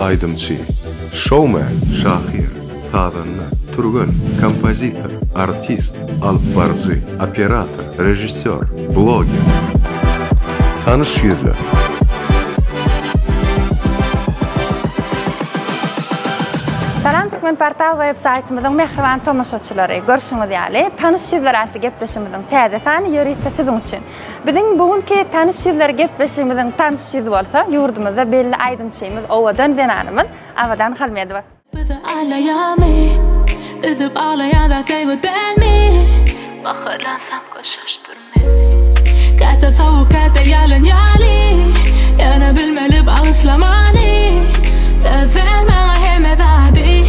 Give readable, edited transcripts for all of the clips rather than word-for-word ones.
Aýdymçy, şoumen, şahyr, sazanda, türgen, kompozitor, artist, alypbaryjy, operator, režissýor, bloger. Tanyş ýüzler. Salam Türkmenportal web saýtymyzyň mähriban tomaşaçylary! Görşüňiz ýaly, Tanyş ýüzler atly gepleşigimiziň täze sany ýörite siziň üçin. Biziň bu günki Tanyş ýüzler gepleşigimiziň tanyş ýüzi bolsa, ýurdumyzda belli aýdymçymyz, owadan zenanymyz Abadan Halmedowa. Bizi alaýamy? Üzüp aglaýan zat söýgi dälmi? Gaharlansam köşeşdir meni. Käte sowuk käte ýalyn ýaly. Ýöne bilmeli bagyşlamany. Söz ber maňa hemme zady.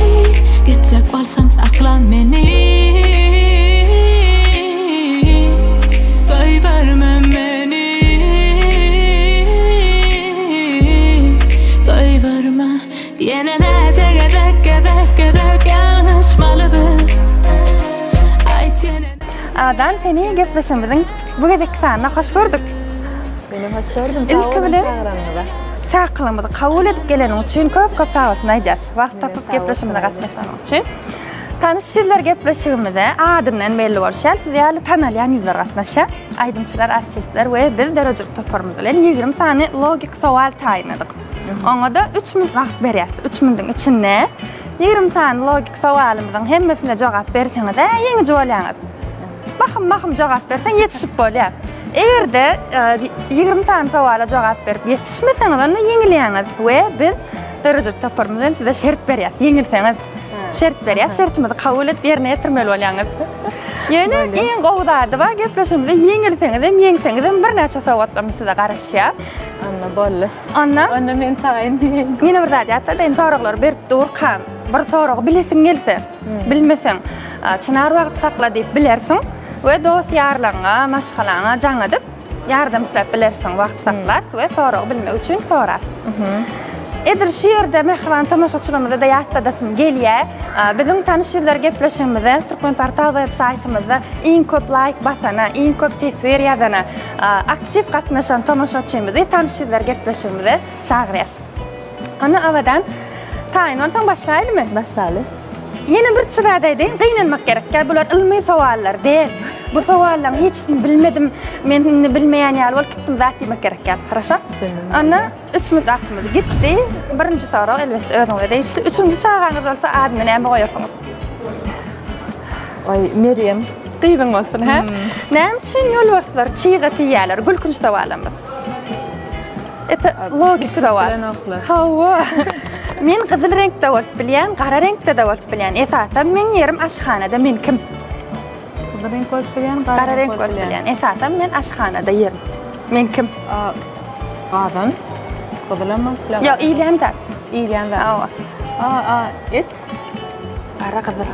Gitjek bolsam sakla meni. Goýberme meni. Goýberme. Ýene näçe gezek gezek gezek ýalňyşmaly biz. Aýt ýene. Abadan seni gepleşigimiziň bu gezekki sanyna hoş gördük. Menem hoş gördüm. Sag Ilki boluň bilen çagyranyňyza. çakylygymyzy kabul edip geleniň üçin köp köp sag bolsun aýdýas. Wagt tapyp gepleşigimize gatnaşanyň üçin. Tanyş ýüzler gepleşigimize adyndan belli bolşy ýaly siz ýaly tanalýan ýüzler gatnaşýar. Aýdymçylar, artistler we biz döredijilik toparymyz bilen 20 sany logik sowal taýynladyk. Oňa-da 3 minut wagt berýäs. 3 minutyň içinde 20 sany logik sowalymyzyň hemmesine jogap berseňiz-ä ýeňiji bolýaňyz. Bahym-bahym jogap berseň ýetişip bolýar. Eger-de 20 sany sowala jogap berip ýetişmeseňiz, onda ýeňilýäňiz we biz döredijilik toparymyz bilen size şert berýäs. Ýeňilseňiz şert berýäs, şertimizi kabul edip ýerine ýetirmeli bolýaňyz. Ýöne iň gowy zady bar, gepleşigimizde ýeňilseňiz hem, ýeňseňiz hem birnäçe sowgatlarymyz size garaşýar. Onda boldy. Onda Onda men taýyn diýeýin. Ýene bir zat ýatladaýyn, soraglary berip durkam, bir soragy bilesiň gelse, bilmeseň, Çynar wagt sakla diýip bilersiň we dost-ýarlaryňa, maşgalaňa jaň edip, ýardam isläp bilersiň, wagt saklarys we soragy bilmek üçin sorarys. Edil şu ýerde mähriban tomaşaçylarymyza-da ýatladasym gelýär. Biziň Tanyş ýüzler gepleşigimize Türkmenportal web saýtymyzda iň köp laýk basana, iň köp teswir ýazana, aktiw gatnaşan tomaşaçymyzy Tanyş ýüzler gepleşigimize çagyrýas. Onda Abadan, taýyn bolsaň başlaýlymy? Başlaly. Ýene bir zat aýdaýyn, gynanmak gerek däl, bular ylmy sowallar däl. Bu sowallaryň hiçisini bilmedim, men indi bilmeýän ýaly bolup gitdim zat diýmek gerek däl. Haraşo? Onda üç minut wagtymyz gitdi. Birinji sorag elbetde özüňize degişli. Üçünji çagaňyz bolsa adyny näme goýarsyňyz? Aý, Merýem. Gyzyň bolsun, hä? Näme üçin ýolbarslar çyga diýýärler? Gülkünç sowalamyz. Ete logiki sowal. Hawa. Men gyzyl reňkde bolup bilýän, gara reňkde-de bolup bilýän. Esasan meň ýerim aşhanada, men kim? Gyzyl reňk bolup bilýän, gara reňk bolup bilýän. Esasan men aşhanada ýerim. Men kim? Gazan. Gyzylam bolup bilýär. Ýok, iýilýän zat. Iýilýän zat. Hawa. A, a, et. Gara gyzyl.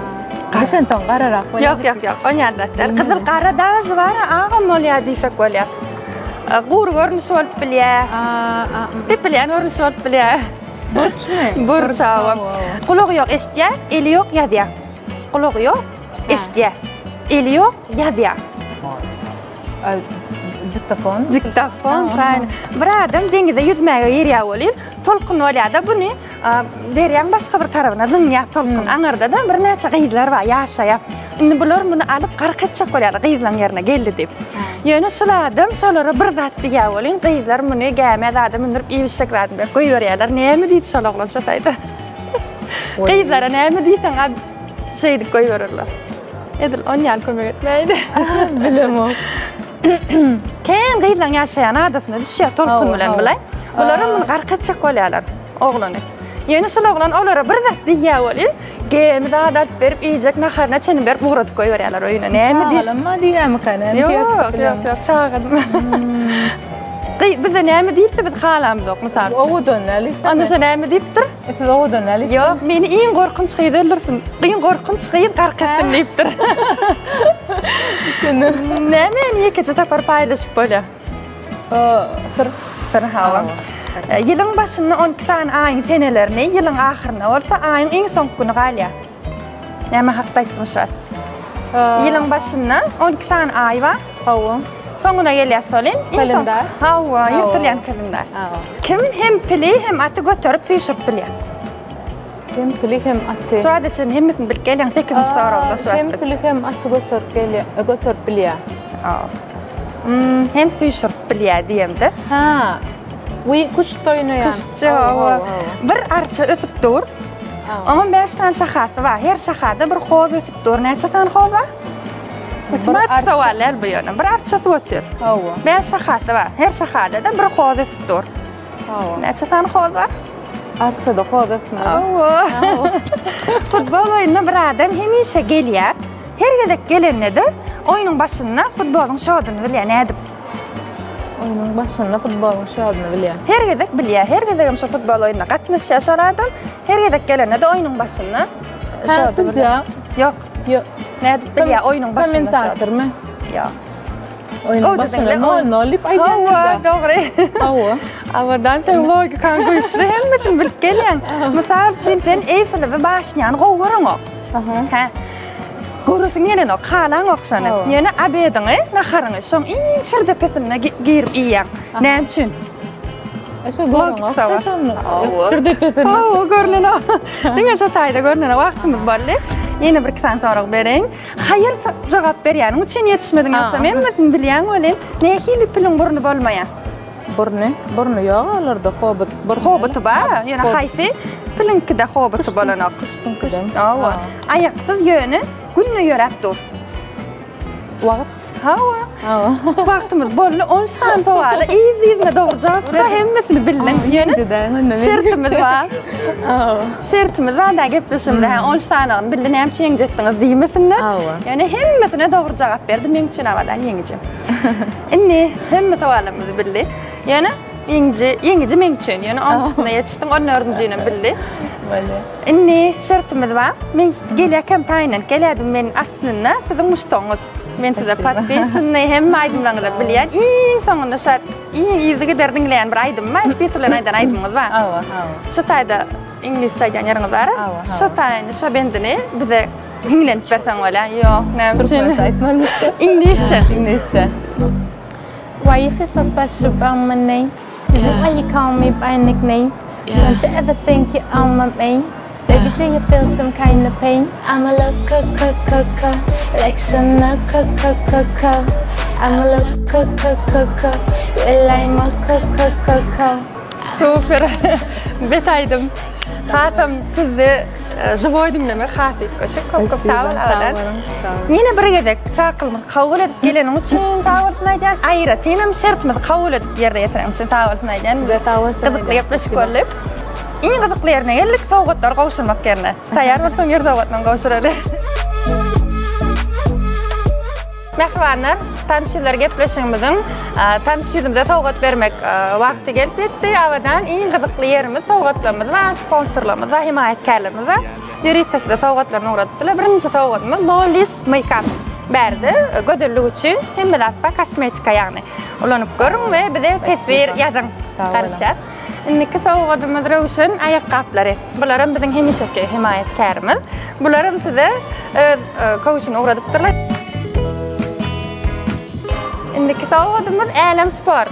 Bişensoň gararak bolýar. Ýok, ýok, ýok. Onýan zat däl. Gyzyl gara daže bar, agam bolýar diýsek bolýar. Gury görnüşi bolup bilýär. Depilýän görnüşi bolup bilýär. Burçmy? Burç, hawa. Gulagy ýok, eşidýär, eli ýok, ýazýar. Gulagy ýok, eşidýär. Eli ýok, ýazýar. Diktofon. Diktofon, praýno. Bir adam deňize ýüzmäge girýär welin, tolkun bolýar-da, buny derýaň başga bir tarabyna zyňýar tolkun. Aňyrda-da birnäçe gyzlar bar, ýaşaýar. Indi bular muny alyp gark etjek bolýarlar, gyzlaň ýerine geldi diýip. Ýöne şol adam şolara bir zat diýýär welin, gyzlar muny gämä zada mündürip iýip-içjek zadyny berip goýberýärler. Näme diýdi şol oglan şo taýda? Gyzlara näme diýseň, şeýdip goýbererler. Edil on ýaly kömek etmäýdi. Bilemok. Kän gyzlaň ýaşaýan adasyna düşýär tolkun bilen bile. Bular muny gark etjek bolýarlar oglany. Ýöne şol oglan olara bir zat diýýär welin, gämi zat alyp berip, iýjek naharyna çenli berip ugradyp goýberýärler öýüne. Näme diýip? Çagalanma diýýärmikä näme? Ýok, ýok, ýok, çagalma. Gyz bize näme diýipdi biz halamzok mysal. Owadan däl. Onda şo näme diýipdir? E, siz owadan däl. Ýok, meni iň gorkunç gyz öldürsin. Iň gorkunç gyz gark etsin diýipdir. Düşündim. Näme ýekeje sapar paýlaşyp bolýar? Syr. Syr hawa. E, ýylyň başynda 12 sany aýyň senelerini, ýylyň ahyrynda bolsa aýyň iň soňky güni galýar. Näme hakda aýtdym şu wagt? Ýylyň başynda 12 sany aý bar. Hawa. Soňuna gelýäs welin. Kalendar. Hawa, ýyrtylýan kalendar. Kim hem pili hem aty göterip süýşürip bilýär? Hem pili hem aty. Şu wagta çenli hemmesini bilip gelýäň, sekizinji soragda şu Hem pili hem aty göterip gelýär, e, göterip bilýär. Hmm, hem süýşürip bilýär diýemde. Ha. We küşt oýnaýan. Küştçi, hawa. Bir arça ösüp dur. Onuň 5 sany şahasy bar. Her şahada bir hoz ösüp dur. Näçe sany hoz bar? Matematik sowal däl bu ýöne. Bir arça suw otyr. Hawa. 5 şahasy bar. Her şahada da bir hoz ösüp dur. Hawa. Näçe sany hoz bar? Arçada hoz ösmez. Hawa. Futbol oýnuna bir adam hemişe gelýär. Her gezek gelende-de oýnuň başynda futbolyň şoduny bilýär. Nädip? Oýnuň başynda futbolyň şoduny bilýär. Her gezek bilýär. Her gezegem şo futbol oýnuna gatnaşýar şol adam. Her gezek gelende-de oýnuň başynda şoduny bilýär. Ýok. Ýok. Nädip bilýär oýnuň başynda? Kommentatormy? Ýok. Oýnuň başynda 0-0 diýip aýdýan. Hawa, dogry. Hawa. Abadan sen logikaň güýçli, hemmesini bilip gelýäň. Mysal üçin sen Eýfelewi başnýany gowy göreňok. Aha. Hä. Göresiň gelenok, halaňok şony. Ýöne obediňi, naharyňy şoň iň çür depesinde girip iýýäň. Näme üçin? Şo göreňok şony. Çür depesinde. Hawa, görnenok. Diňe şo taýda görnenok. Wagtymyz boldy. Ýene bir iki sany sorag bereýin. Haýyr jogap berýäniň üçin ýetişmediň ýogsa hemmesini bilýäň welin, nähili piliň burny bolmaýar? Burny, burny ýok olarda hobot. Burny hoboty bar, ýöne haýsy piliňkide hoboty bolanok? Küştüňkide. Hawa. Aýaksyz ýöne günde ýöräp dur. Wagt. Hawa. Hawa. Wagtymyz boldy. 10 sany sowala yzly-yzyna dogry jogap berdi. Hemmesini bildiň. Ýöne şertimiz bar. Hawa. Şertimiz bar da gepleşigimizde. Hä, 10 sanyny bildi, näme üçin ýeňiji etdiňiz diýmesinler. Hawa. Ýöne hemmesine dogry jogap berdi. Meň üçin Abadan ýeňiji. Indi hemme sowallarymyzy bildi. Ýöne ýeňiji, ýeňiji meň üçin. Ýöne onunjysyna ýetişdim, on dördünjinem bildi. Bolýar. Indi şertimiz bar. Men gelýärkäm taýynlanyp gelýärdim. Men aslynda siziň muşdagyňyz. Men size podpisanyny, hemme aýdymlaryňyzy bilýän. Iň soňunda şu wagt iň yzygider diňleýän bir aýdymym bar. Spit bilen aýdan aýdymyňyz bar. Hawa, hawa. Şu taýda iňlisçe aýdýan ýeriňiz bar. Hawa, hawa. Şu taýyny, şo bendini bize hiňlenip berseň bolýar. Ýok, näme üçin? Türkmençe aýtmaly. Iňlisçe. Iňlisçe. Why you feel so special about my name? Is it why you call me by nickname? Don't you ever think you own my main? Baby, do you feel some kind of pain? I'm a loco, co, co, co, like Chanel, co, co, co, co. I'm a loco, co, co, co, sweet like mocha, co, co, co. Super. Bet aýdym. Hasam sizde žiwoý diňlemek has üýtgeşik. Köp köp sag bol Abadan. Ýene bir gezek çakylymyzy kabul edip geleniň üçin sag bolsun aýdýan. Aýratynam şertimizi kabul edip ýerine ýetireniň üçin sag bolsun aýdýan. Size sag bolsun. Gyzykly gepleşik boldy. Iň gyzykly ýerine geldik, sowgatlary gowşurmak ýerine. Taýýar bolsaň ýör sowgatlaryňy gowşuraly. Mähribanlar, tanyş ýüzler gepleşigimiziň tanyş ýüzümize sowgat bermek wagty gelip ýetdi. Abadan iň gyzykly ýerimiz sowgatlarymyz bar, sponsorlarymyz bar, hemaýatkärlerimiz bar. Ýörite size sowgatlaryny ugradypdylar. Birinji sowgadymyz Lollis Makeup. Bärde gözellik üçin hemme zat bar, kosmetika ýagny. Ulanyp görüň we bize teswir ýazyň. Garaşýas. Indiki sowgadymyz Röwşen aýakgaplary. Bularam biziň hemişeki hemaýatkärimiz. Bularam size öz köwşüni ugradypdyrlar. Indiki sowgadymyz Älem Sport.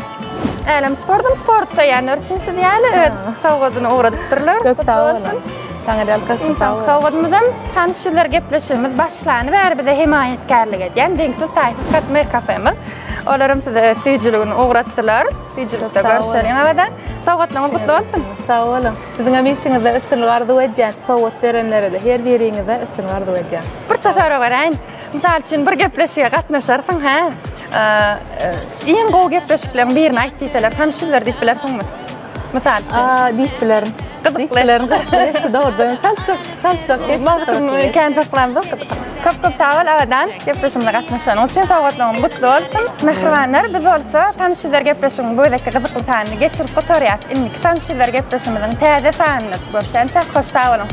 Älem Sportum sport söýýänler üçin siz ýaly öz sowgadyny ugradypdyrlar. Köp sag boluň. Saňa ýalkasyn sag boluň. Sowgadymyzam tanyş ýüzler gepleşigimiz başlany bäri bize hemaýatkärlik edýän deňsiz-taýsyz Katmer kafemiz. Olaram size öz süýjüligini ugratdylar. Süýjülikde görüşeliň Abadan. Sowgatlaryňyz gutly bolsun. Sag boluň. Siziň hem işiňizde üstünlik arzuw edýän. Sowgat berenlere-de her biriňize üstünlik arzuw edýän. Birçe sorag beräýin. Mysal üçin bir gepleşige gatnaşarsyň, hä? Iň gowy gepleşikleriň birini aýt diýseler, tanyş ýüzler diýip bilersiňmi? Mysal üçin. Aa, diýip bilerin. Gyzykly. Diýip bilerin. Gyzykly. Dogrudan çaltjak, çaltjak. Wagtyňy kän saklamzok. Köp köp sag bol Abadan, gepleşigimize gatnaşanyň üçin sowgatlaryň gutly bolsun. Mähribanlar, biz bolsa Tanyş ýüzler gepleşiginiň bu gezekki gyzykly sanyny geçirip gutarýas. Indiki Tanyş ýüzler gepleşigimiziň täze sanynda görşänçä hoş sag boluň.